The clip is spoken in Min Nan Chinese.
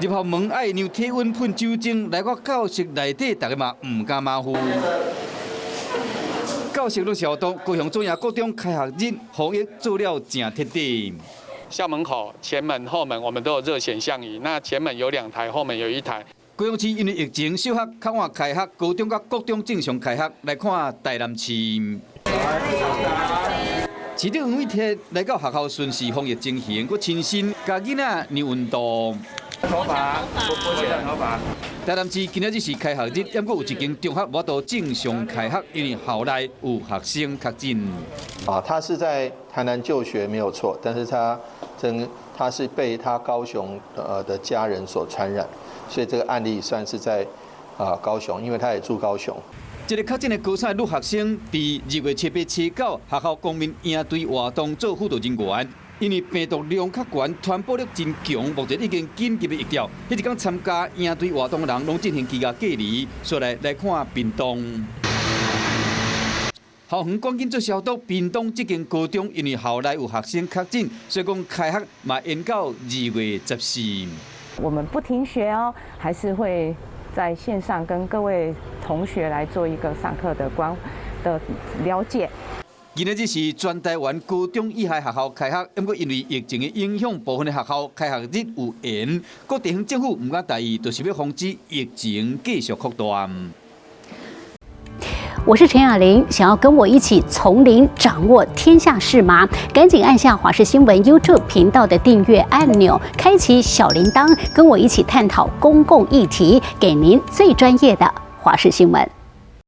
入校門愛量體溫、噴酒精，來到教室內底，逐家嘛毋敢馬虎。教室攏消毒，高雄中營國中開學日防疫做了誠徹底。校門口前門後門，我們都有熱顯像儀。那前門有兩台，後門有一台。高雄市因為疫情小學較晚開學，高中佮國中正常開學。來看台南市，市長黃偉哲來到學校巡視防疫情形，閣親身共囡仔量溫度。頭髮，我剪頭髮。台南市今仔日是開學日，毋過有一間中學無法度正常開學，因為校內有學生確診。啊，他是在台南就學沒有錯，但是他真他是被他高雄的家人所傳染，所以這個案例算是在高雄，因為他也住高雄。這个確診的高三女學生，佇2月7、8、7、9學校公民營隊活動做輔導人員，因為病毒量較懸，傳播力真強，目前已經緊急的疫調。彼一工參加營隊活動的人，攏進行居家隔離。煞來來看屏東。校園趕緊做消毒。屏東這間高中因為校內有學生確診，所以講開學嘛延到2月14。我們不停學哦，還是會在線上跟各位同學來做一個上課的關的了解。今仔日是全台灣高中以下學校開學，毋過因為疫情的影響，部分的學校開學日有延。各地方政府毋敢大意，就是欲防止疫情繼續擴大。我是陳雅玲，想要跟我一起從零掌握天下事嗎？趕緊按下華視新聞 YouTube 頻道的訂閱按鈕，開啟小鈴鐺，跟我一起探討公共議題，給您最專業的華視新聞。